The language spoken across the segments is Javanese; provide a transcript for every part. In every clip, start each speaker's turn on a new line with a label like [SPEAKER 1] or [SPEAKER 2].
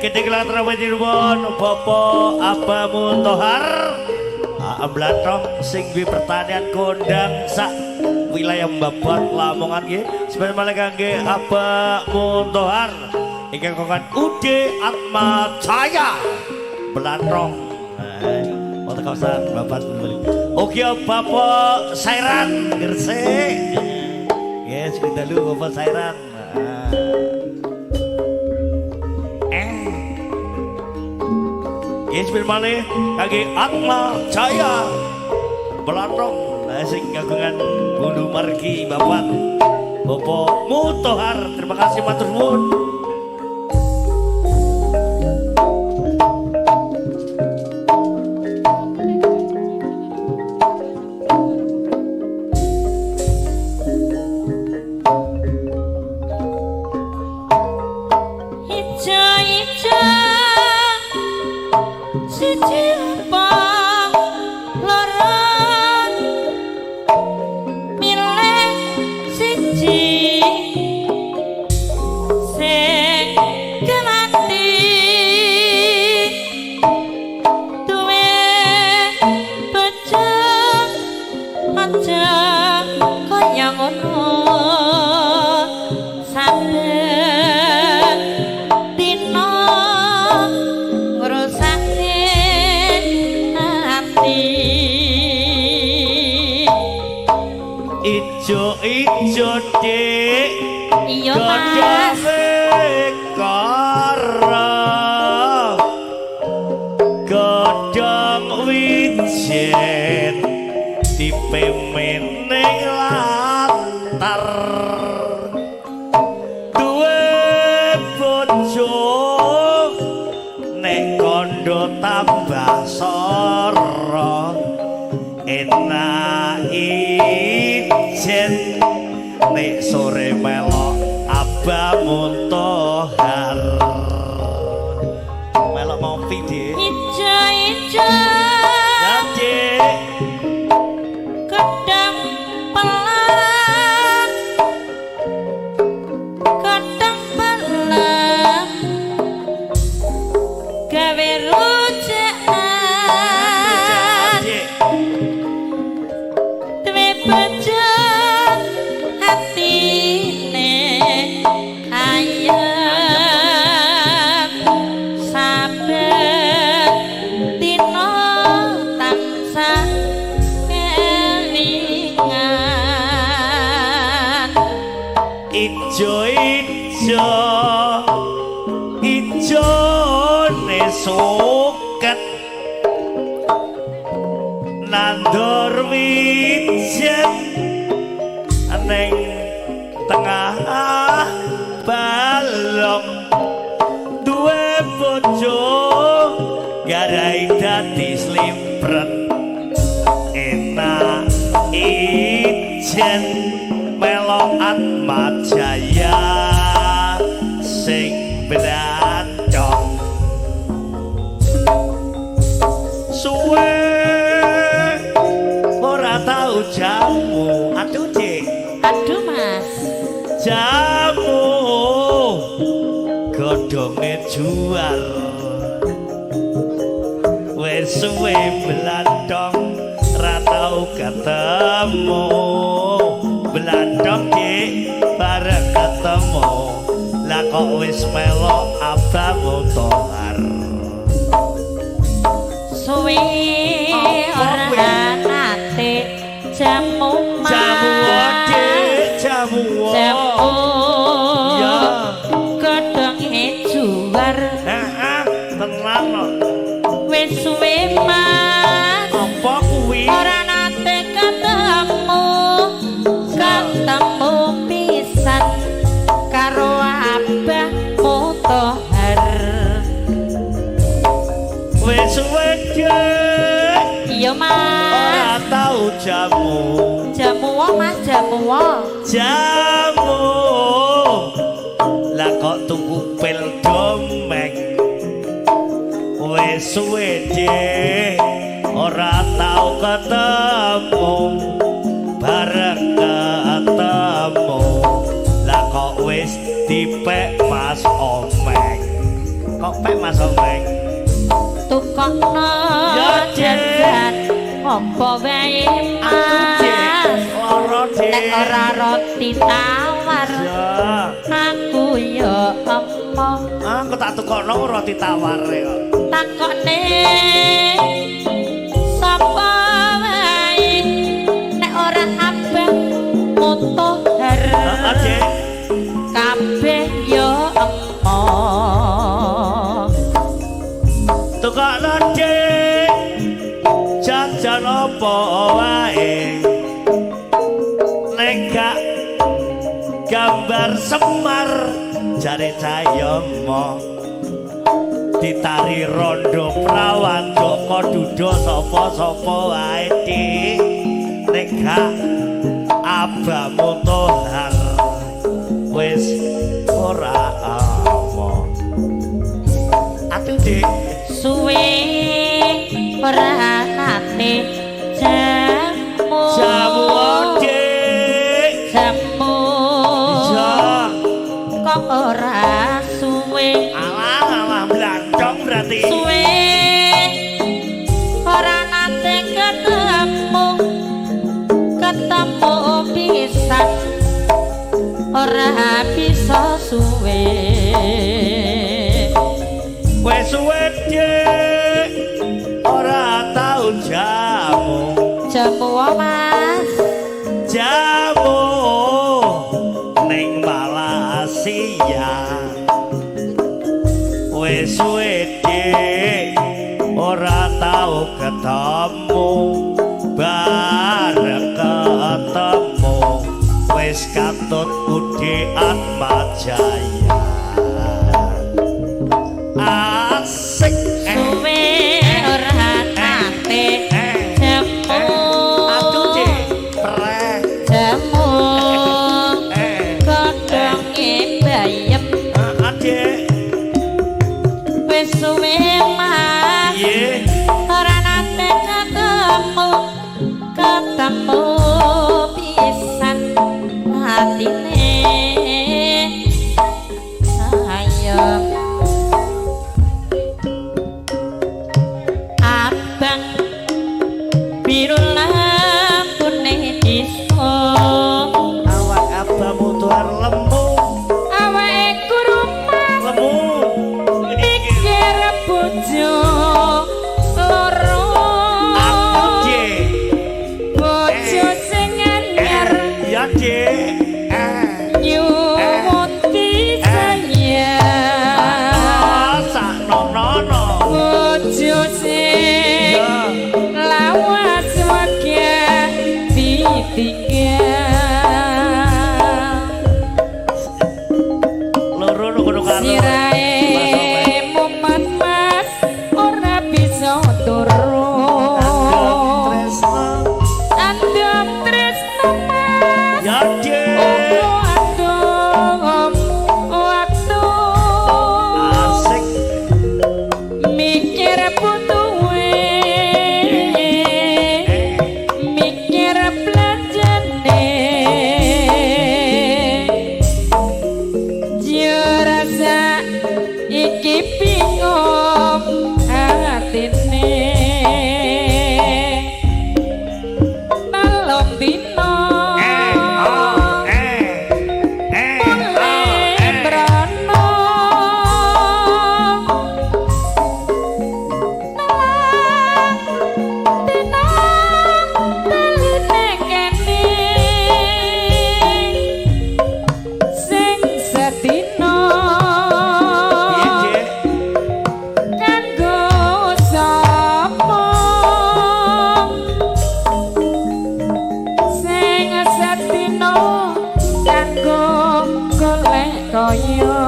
[SPEAKER 1] Gede kelatra nuwun Bapak Abah Muntohar. Amblantong sing duwe pertanian kondang sak wilayah Babat Lamongan nggih. Spesial malih kangge Abah Muntohar ingkang kagungan UD Atma Jaya Blantong. Wonten kawasan Babat. Oke Bapak Sairan Gresik. Nggih, sugeng dalu Bapak Sairan. Nggih, spesial malih kangge Atma Jaya Blantong sing kagungan Bulu Margi Babat Bapak Mutohar. Terima kasih matur nuwun.
[SPEAKER 2] Ijo-ijo siji apa loro milih siji sing kelati duwe bojo aja kaya ngono saben dina ngrusake ati.
[SPEAKER 1] Ijo-ijo Dik,
[SPEAKER 2] Iya Mas.
[SPEAKER 1] godhonge kara godhong wijen dipemene latar duwe bojo nek kondo tambah soro enak ijen nek sore melok Abah Muntohar melok ngopi Dik.
[SPEAKER 2] Ijo-ijo
[SPEAKER 1] Ya Dik,
[SPEAKER 2] gedang pelem gedang pelem gawe rujakan
[SPEAKER 1] Dik.
[SPEAKER 2] Duwe bojo atine ayem saben dina tansah kelingan.
[SPEAKER 1] Ijo-ijo ijone suket nandur wijen ning tengah balong duwe bojo garai dadi slimpret enak ijen melok Atma Jaya sing blandong suwe ora tau jamu. Aduh Dik,
[SPEAKER 2] Aduh Mas.
[SPEAKER 1] Jamu godhonge juar wis suwe blandong ra tau ketemu blandong Dik bareng ketemu lah kok wis melok Abah Muntohar.
[SPEAKER 2] Suwe
[SPEAKER 1] Apa
[SPEAKER 2] ora
[SPEAKER 1] kuwi?
[SPEAKER 2] nate jamu Mas.
[SPEAKER 1] Jamu Dik, jamu.
[SPEAKER 2] Jamu
[SPEAKER 1] Ya.
[SPEAKER 2] godhonge juar
[SPEAKER 1] Heeh, tenan kok.
[SPEAKER 2] Wis suwe Mas
[SPEAKER 1] Apa kuwi?
[SPEAKER 2] Ora nate ketemu ketemu pisan karo Abah Mutohar.
[SPEAKER 1] Wis suwe Dik,
[SPEAKER 2] Iya Mas.
[SPEAKER 1] Ora tau jamu.
[SPEAKER 2] Jamu wo Mas, jamu wo.
[SPEAKER 1] Jamu lah kok tuku pil domeng wis suwe Dik ora tau ketemu bareng ketemu lah kok wis dipek Mas Omeng kok pek Mas Omeng.
[SPEAKER 2] Tukokno
[SPEAKER 1] Ya, Dik.
[SPEAKER 2] Jajan apa wae,
[SPEAKER 1] Aduh, Dik.
[SPEAKER 2] Mas.
[SPEAKER 1] Lara, Dik.
[SPEAKER 2] Nek ora roti tawar,
[SPEAKER 1] Ya.
[SPEAKER 2] aku ya emoh.
[SPEAKER 1] Ah, aku tak tukokno roti tawar kok.
[SPEAKER 2] Takokne sapa wae, nek ora Abang Mutohar,
[SPEAKER 1] Heeh, Dik.
[SPEAKER 2] kabeh ya emoh.
[SPEAKER 1] Tukokno, Dik. Jajan apa wae. Nek gak gambar Semar, jare Cahyomo. Ditari rondo prawan Joko dudo sapa-sapa wae, Dik. Nek gak Abah Mutohar wis ora amo. Atuh, Dik.
[SPEAKER 2] Suwe ora nate jamu.
[SPEAKER 1] Jamu, Dik.
[SPEAKER 2] Jamu.
[SPEAKER 1] Iya.
[SPEAKER 2] Kok ora suwe.
[SPEAKER 1] Alah, alah, blandong berarti.
[SPEAKER 2] Suwe ora nate ketemu, ketemu pisan ora bisa suwe.
[SPEAKER 1] Wes suwe, Dik. Ora tau jamu.
[SPEAKER 2] Jamu wae, Mas.
[SPEAKER 1] Jamu ning Malaysia. Wes suwe, Dik. Ora tau ketemu. Bareng ketemu wis katut Budi Atmajaya. Asik.
[SPEAKER 2] Suwe ora nate jamu.
[SPEAKER 1] Aduh, Dik. Preh.
[SPEAKER 2] Jamu godhonge bayem.
[SPEAKER 1] Ah, Dik.
[SPEAKER 2] Wis suwe, Mas,
[SPEAKER 1] Piye?
[SPEAKER 2] ora nate ketemu, ketemu pisan atine ayo. Abang biru lampune iso.
[SPEAKER 1] Awak Abah Mutohar lemu.
[SPEAKER 2] Awake guru, Mas.
[SPEAKER 1] Lemu.
[SPEAKER 2] Mikir bojo loro.
[SPEAKER 1] Aku, Dik.
[SPEAKER 2] Bojo sing anyar
[SPEAKER 1] Ya, Dik.
[SPEAKER 2] Nyuwun disayang.
[SPEAKER 1] Ah, saknono.
[SPEAKER 2] Bojo sing
[SPEAKER 1] Ya.
[SPEAKER 2] lawas wegah ditinggal.
[SPEAKER 1] Loro no kono karo.
[SPEAKER 2] Sirahe mumet, Mas, ora bisa turu.
[SPEAKER 1] Tresno.
[SPEAKER 2] Andom tresno, Mas.
[SPEAKER 1] Ya, Dik.
[SPEAKER 2] Uga andom waktu.
[SPEAKER 1] Asik.
[SPEAKER 2] Mikir butuhe, mikir belanjane. Yo rasa iki bingung atine. Telung dino
[SPEAKER 1] Eh, oh, eh. Eh, oh, eh.
[SPEAKER 2] Brana. Dina baline kene sing sedina
[SPEAKER 1] Piye, Dik?
[SPEAKER 2] Kanggo sapa sing sedina kanggo golek kaya.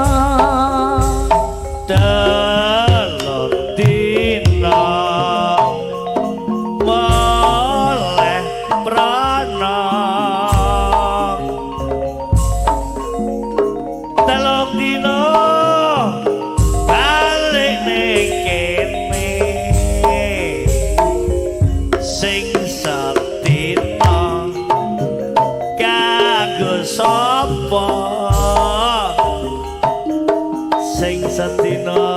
[SPEAKER 1] Telung dina moleh prana. Telung dina balik ning kene. Sing sedina kanggo sapa? Sing sedina